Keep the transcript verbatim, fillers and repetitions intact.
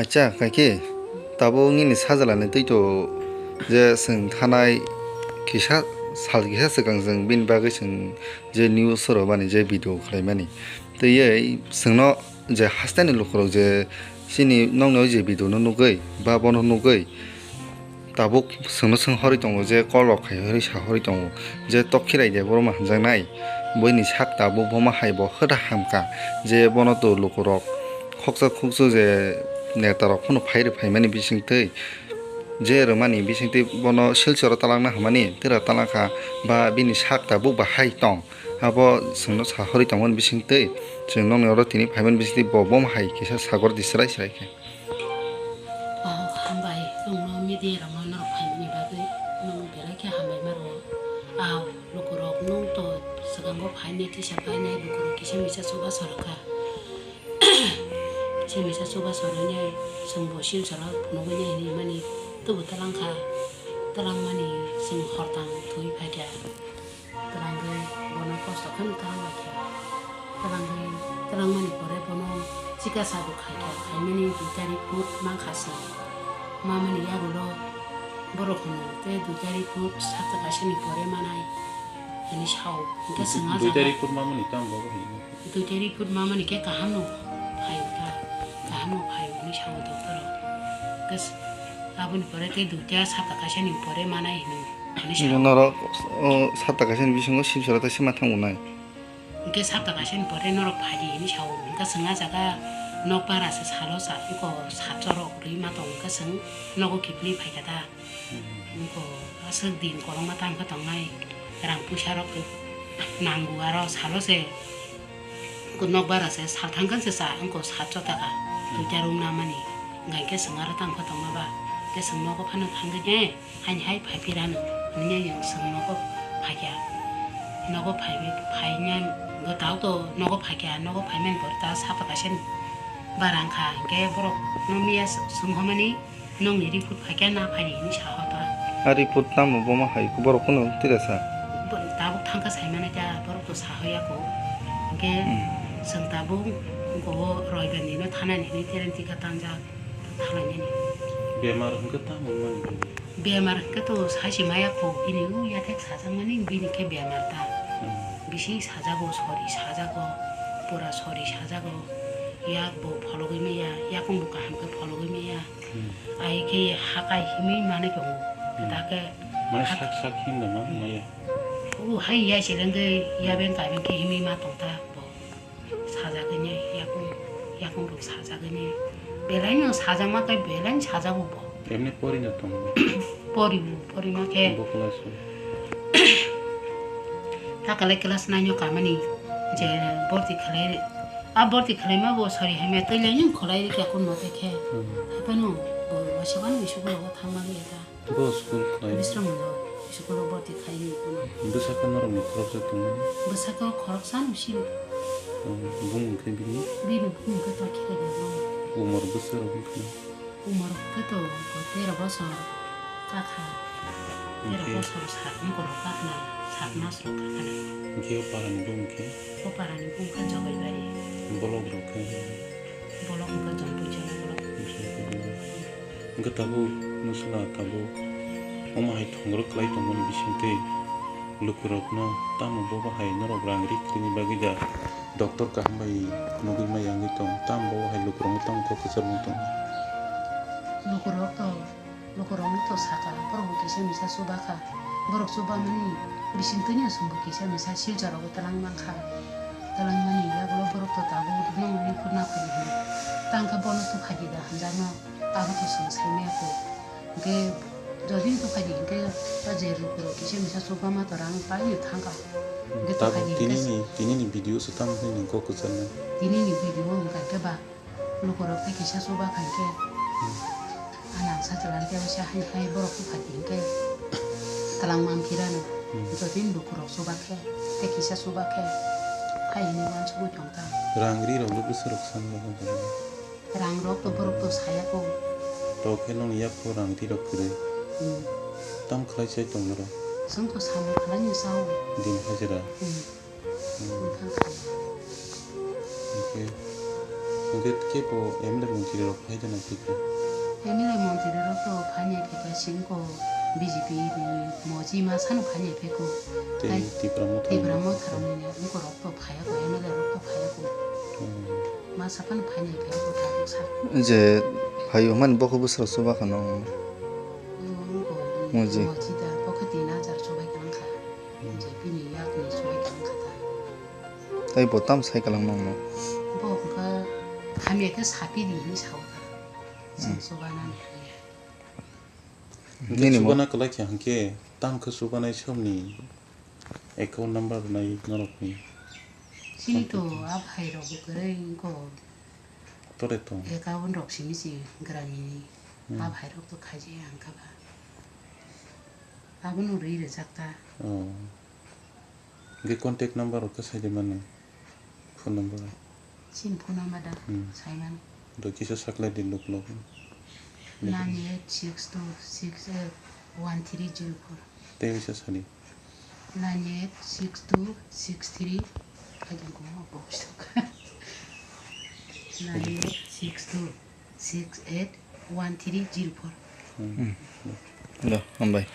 Cha, kaiki, tabuk nini sajalani twi to je chwng thanai kisa sal kisa swkang chwng bini bagwi chwng je news rw mani je video khlaimani. Twiwi chwngno je hasteni lukurok je chini nokni o je video no nugwi ba bono nugwi tabuk chwngno chwng horwi tongo je call rok khai horwi sa horwi tongo je tok khirai de borok ma hamjaknai. Buini sak tabuk bo ma hai bo hwda hamkha je bono to lukurok khoksa khuksu je neta rok phano phai rw phaimani bisingtwi je rwmani bisingtwi bono Silcharo talangna hwnmani tira talangkha ba bini sak tabuk ba hai tong abo chwngno sa horwi tongmani bisingtwi chwng nokni oro tini phaimani bisingtwi bo bomo hai kisa sagor di chwrai chwrai khe. Oh, hambai, nwngno media rokno norok phaimani bagwi nwng belai khe hambai ma rwo. Aw, lukurok nwng to swkango phainai tisa phainai lukurok kisa misa chuba sorokha. Kisa misa chuba soroknai chwngbo Silcharo phunugwi nai hinwi mani tubu twlangkha. Twlangmani chwng hortang thwi phaikha. Twlangwi bono kosto kheno twlang laikha. Twlangwi twlangmani pore bono chikasa bo khaikha, khaimani dui tarik phut mankha se. Mamani yagulo borok hwnwi tei dui tarik phut sapta kaisani pore manai hwnwi sao. Hinkhe chwng ah jaga dui tarik phut mamani tamo bo hino. Dui tarik phut mamani khe kaham no phaio ta, kaham no phaio hwnwi sao doctor rok. Hinkhe aboni pore tei duita sapta kaisani pore manai hwnwi, hwnwi sao. Norok, o, sapta kaisani bisingo Silcharo tei sima thango nai. Hinkhe sapta kaisani pore norok phaidi hwnwi sao. Hinkhe chwng ah jaga nok bara se salo sa, eko sat chorok rwi ma tongo, hinkhe chwng nogo kiphilwi phaikha ta. Wngkha aswk din kwbangma tang khe tongnai, rang puisa rok nango, aro salo se wngkha nok bara se sal thang khe se cha wngkha sat chotaka duita room na mani, hwnkhe chwng aro tang khe tongma ba, tei chwng nogo phano thang khe ne haini hai phai phirano hwnwi chwng nogo phaikha, nogo phai phaina tao to nogo phaikha, nogo phaimani pore ta sapa kaisa bara wngkha, hwnkhe borok no miya swng hwnmani. Nokni report phaikhe na phaidi hinwi saha ta. A report tamo bomo hai borok phano tira sa? Bo-, tabuk thangkha saimano ta, borok to sahoya ko. Hinkhe Hmm. Chwng tabuk go roibani no thanani hinwi terenti kha tanjak, thanainani. Bemar hinkhe tamo mani? Bemar hinkhe to saisi maya ko, bini u yathek sajakmani, bini khe bemar ta. Hmm. Bisi sajago, sori sajago, pura sori sajago, yak bo phologwi maya, yakung bo kaham khe phologwi maya. Hmm. Ai khe hakai himwi manwi tongo. Hmm. Kwtal khe mane hak- sak sak himda ma Hmm. maya. O hai ya seleng khe ya beng kai beng khe himwi ma tong ta bo. Sajagwi ne yakung, yakung rok sajagwi ne. Belai no sajak ma khe belai no sajago bo. Emni pori no tongo. Pori bo, pori ma khe. Bo class o. Ta kalai class nine o kamani je borti khalai. A borti khwlaima bo sari hamya twi lai nung khwlai rikya kun mote khe. Hmm. Haphano bo waisa wano school rogo thangma liya ta. Bo school khwlai. Bisram no school rogo borti khai ni kuno. Bwsakhe norok ni khoroksa tongmani? Bwsakhe khoroksa no sini. Hmm, bumung khe bini? Bini bumung khe tong khe bo. Umor bwswk rok wngkha? Umor khe to tero bosor kakha. Tero Hwnkhe? Bosor sat mokol rok kakna, sat mas rok kakha nai. Hwnkhe o para ni bumung khe? O para ni bumung khe Jogaibari. Bolok rok khe? Bolok wngkha Jampuijala bolok. Hwnkhe tabuk nwsla tabuk omo hai thongrwk kwlai tongmani bisingtwi lukurokno tamo bobo hai norok rang ri kwrwini bagwi da doctor kaham bai nugwi maya wngwi tong, tamo bobo hai lukurokno tamo kok kwchar wng tong? Lukurok to Lukurokno to saka, borok bo kisa misa chuba kha. Borok chubamani bisingtwino chwngbo kisa misa Silchar rogo twlang mankha. Twlang mani yagulo borok to tabuk nongni phuru naphani hino. Tangkhe bono tubphadi da hamjakno, abo to chwng saimaya kho. Hinkhe jodi tubphadi hinkhe o je lukurok kisa misa chubama to rang paino thangkha. Hinkhe Tabuk tubphadi hinkhe tinini, tinini video se tamo hwnwi nini kok kwcharnai? Tinini video wngkha khe ba. Lukurok tei kisa chuba khai khe, Hmm. Anang sa chwla khe waisa hai hai borok bupha di hinkhe twlang man phirano. Hmm. Jotoni lukurok chuba khe tei kisa chuba khe hai hwnwi uansugwi tong ta. Rang ri rok le bwswk rok san rok. Rang rok to borok to saya kho. Tok khe nokni yak pho rang ri rok kwrwi. Hmm. Tam khlai chai tong norok? Chwng to samung khlai no chao. Din hajira. Hmm. Wngkha kha. Hwnkhe Hwnkhe kebo M L A montri rok phai de na phikha? M L A montri rok to phainai phikha, singko B J P ni moji ma sano phainai phiko. Tei Hai, Tipra Motha Tipra ni Motha rok ni ne, wngko rok to phaiya ko, M L A rok to phaiya ko. Hmm. Ma sapan phainai phikha ko thang sa. Je phaio man bokho bwswk chuba khano. Wngko Moji. Moji da, bokhe tin hajar chubai kha wngkha. Hmm. Je bini yak ni chubai kha wngkha ta. Tai bo tam sai kalang nongno. Bo hwnkha hamya khe sapi di hinwi sao ta. Chwng Hmm. Chubanani khlaiya. Nini mo- Chubana kwlai khe hwnkhe tam khe chubanai somni account number rwnai norokni. Chini to a bhai rok bo kwrwi wngkho. Tore to. Account rok simi si gramini. Hmm. A bhai rok to khaijakya hwnkha ba. Abono rwi rwjak ta. Oh. Hwnkhe contact number rok khe sai di mano. Phone number. Chini phone number da Hmm. Simon. Do kisa saklai di luk luk. Nine eight six two six eight one three zero four. Tei bisa sadi. Nine eight six two six three. Kajang ko mo bo stok. Nine eight six two six eight one three zero four. Hmm. Hmm. Do, hambai.